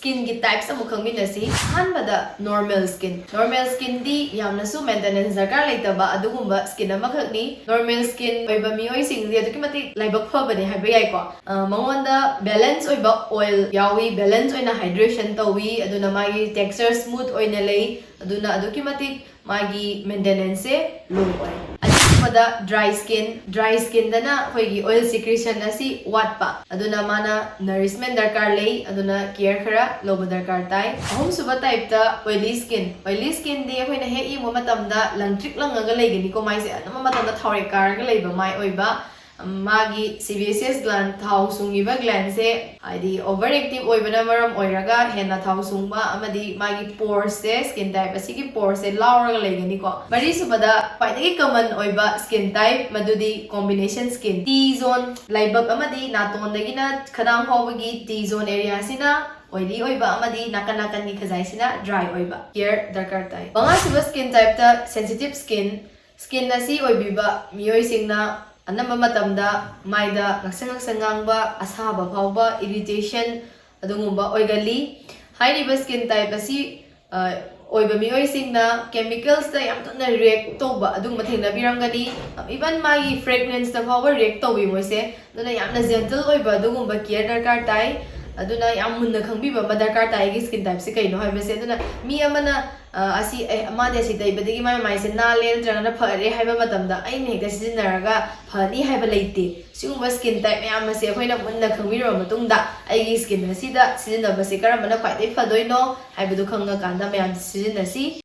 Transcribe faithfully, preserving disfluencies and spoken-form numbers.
Skinꯒꯤ types ꯑꯃꯨꯛ ꯈꯪꯃꯤꯟꯅꯁꯤ꯫ ꯑꯍꯥꯟꯕꯗ normal skin꯫ Normal skinꯗꯤ ꯌꯥꯝꯅꯁꯨ maintenance ꯗꯔꯀꯥꯔ ꯂꯩꯇꯕ ꯑꯗꯨꯒꯨꯝꯕ skin ꯑꯃꯈꯛꯅꯤ꯫ Normal skin ꯑꯣꯏꯕ ꯃꯤꯑꯣꯏꯁꯤꯡꯗꯤ ꯑꯗꯨꯛꯀꯤ ꯃꯇꯤꯛ ꯂꯥꯏꯕꯛ ꯐꯕꯅꯦ ꯍꯥꯏꯕ ꯌꯥꯏꯀꯣ꯫ ꯑ, ꯃꯉꯣꯟꯗ balance ꯑꯣꯏꯕ oil ꯌꯥꯎꯏ, balance ꯑꯣꯏꯅ hydration ꯇꯧꯏ, ꯑꯗꯨꯅ ꯃꯥꯒꯤ texture smooth ꯑꯣꯏꯅ ꯂꯩ, ꯑꯗꯨꯅ ꯑꯗꯨꯛꯀꯤ ꯃꯇꯤꯛ ꯃꯥꯒꯤ maintenanceꯁꯦ low ꯑꯣꯏ꯫ ꯑꯅꯤꯁꯨꯕꯗ dry skin꯫ Dry skinꯗꯅ ꯑꯩꯈꯣꯏꯒꯤ oil secretion ꯑꯁꯤ ꯋꯥꯠꯄ, ꯑꯗꯨꯅ ꯃꯥꯅ nourishment ꯗꯔꯀꯥꯔ ꯂꯩ, ꯑꯗꯨꯅ care ꯈꯔ ꯂꯧꯕ ꯗꯔꯀꯥꯔ ꯇꯥꯏ꯫ ꯑꯍꯨꯝꯁꯨꯕ typeꯇ oily skin꯫ Oily skinꯗꯤ ꯑꯩꯈꯣꯏꯅ ꯍꯦꯛ ꯌꯦꯡꯕ ꯃꯇꯝꯗ ꯂꯪꯇ꯭ꯔꯤꯛ ꯂꯪꯉꯒ ꯂꯩꯒꯅꯤꯀꯣ, ꯃꯥꯏꯁꯦ ꯑꯅꯝꯕ ꯃꯇꯝꯗ ꯊꯥꯎꯔꯦꯛ ꯀꯥꯔꯒ ꯂꯩꯕ ꯃꯥꯏ ꯑꯣꯏꯕ꯫ ꯃꯥꯒꯤ sebaceous gland, ꯊꯥꯎ ꯁꯨꯡꯉꯤꯕ glandꯁꯦ ꯍꯥꯏꯗꯤ over active ꯑꯣꯏꯕꯅ ꯃꯔꯝ ꯑꯣꯏꯔꯒ ꯍꯦꯟꯅ ꯊꯥꯎ ꯁꯨꯡꯕ ꯑꯃꯗꯤ ꯃꯥꯒꯤ poresꯁꯦ, skin type ꯑꯁꯤꯒꯤ poresꯁꯦ ꯂꯥꯎꯔꯒ ꯂꯩꯒꯅꯤꯀꯣ꯫ ꯃꯔꯤꯁꯨꯕꯗ ꯈ꯭ꯋꯥꯏꯗꯒꯤ common ꯑꯣꯏꯕ skin type ꯃꯗꯨꯗꯤ combination skin꯫ T zone, ꯂꯥꯏꯕꯛ ꯑꯃꯗꯤ ꯅꯥꯇꯣꯟꯗꯒꯤꯅ ꯈꯗꯥꯡ ꯐꯥꯎꯕꯒꯤ T zone areaꯁꯤꯅ oily ꯑꯣꯏꯕ ꯑꯃꯗꯤ ꯅꯥꯀꯟ ꯅꯥꯀꯟꯒꯤ ꯈꯖꯥꯏꯁꯤꯅ dry ꯑꯣꯏꯕ꯫ Care ꯗꯔꯀꯥꯔ ꯇꯥꯏ꯫ ꯃꯉꯥꯁꯨꯕ skin typeꯇ sensitive skin꯫ Skin ꯑꯁꯤ ꯑꯣꯏꯕꯤꯕ ꯃꯤꯑꯣꯏꯁꯤꯡꯅ ꯑꯅꯝꯕ ꯃꯇꯝꯗ ꯃꯥꯏꯗ ꯉꯛꯁꯪ ꯉꯛꯁꯪ ꯉꯥꯡꯕ, ꯑꯁꯥꯕ ꯐꯥꯎꯕ, irritation ꯑꯗꯨꯒꯨꯝꯕ ꯑꯣꯏꯒꯜꯂꯤ꯫ ꯍꯥꯏꯔꯤꯕ skin type ꯑꯁꯤ, ꯑ, ꯑꯣꯏꯕ ꯃꯤꯑꯣꯏꯁꯤꯡꯅ chemicalsꯇ ꯌꯥꯝ ꯊꯨꯅ react ꯇꯧꯕ ꯑꯗꯨꯒꯨꯝꯕ ꯊꯦꯡꯅꯕꯤꯔꯝꯒꯅꯤ꯫ Even ꯃꯥꯒꯤ fragranceꯇ ꯐꯥꯎꯕ react ꯇꯧꯕꯤ ꯃꯣꯏꯁꯦ꯫ ꯑꯗꯨꯅ ꯌꯥꯝꯅ gentle ꯑꯣꯏꯕ ꯑꯗꯨꯒꯨꯝꯕ care ꯗꯔꯀꯥꯔ ꯇꯥꯏ꯫ ꯑꯗꯨꯅ ꯌꯥꯝ ꯃꯨꯟꯅ ꯈꯪꯕꯤꯕ ꯑꯃ ꯗꯔꯀꯥꯔ ꯇꯥꯏ ꯑꯩꯒꯤ skin typeꯁꯦ ꯀꯩꯅꯣ ꯍꯥꯏꯕꯁꯦ꯫ ꯑꯗꯨꯅ ꯃꯤ ꯑꯃꯅ, ꯑ, ꯑꯁꯤ, "ꯑꯦ, ꯃꯥꯗꯤ ꯑꯁꯤ ꯇꯩꯕꯗꯒꯤ ꯃꯥꯏ ꯃꯥꯏꯁꯦ ꯅꯥꯜꯂꯦ ꯅꯠꯇ꯭ꯔꯒꯅ ꯐꯔꯦ" ꯍꯥꯏꯕ ꯃꯇꯝꯗ ꯑꯩꯅ ꯍꯦꯛꯇ ꯁꯤꯖꯤꯟꯅꯔꯒ ꯐꯅꯤ ꯍꯥꯏꯕ ꯂꯩꯇꯦ꯫ ꯁꯤꯒꯨꯝꯕ skin type ꯃꯌꯥꯝ ꯑꯁꯦ ꯑꯩꯈꯣꯏꯅ ꯃꯨꯟꯅ ꯈꯪꯕꯤꯔꯕ ꯃꯇꯨꯡꯗ ꯑꯩꯒꯤ skin ꯑꯁꯤꯗ ꯁꯤꯖꯤꯟꯅꯕꯁꯦ ꯀꯔꯝꯕꯅ ꯈ꯭ꯋꯥꯏꯗꯒꯤ ꯐꯗꯣꯏꯅꯣ ꯍꯥꯏꯕꯗꯨ ꯈꯪꯉꯀꯥꯟꯗ ꯃꯌꯥꯝꯁꯦ ꯁꯤꯖꯤꯟꯅꯁꯤ꯫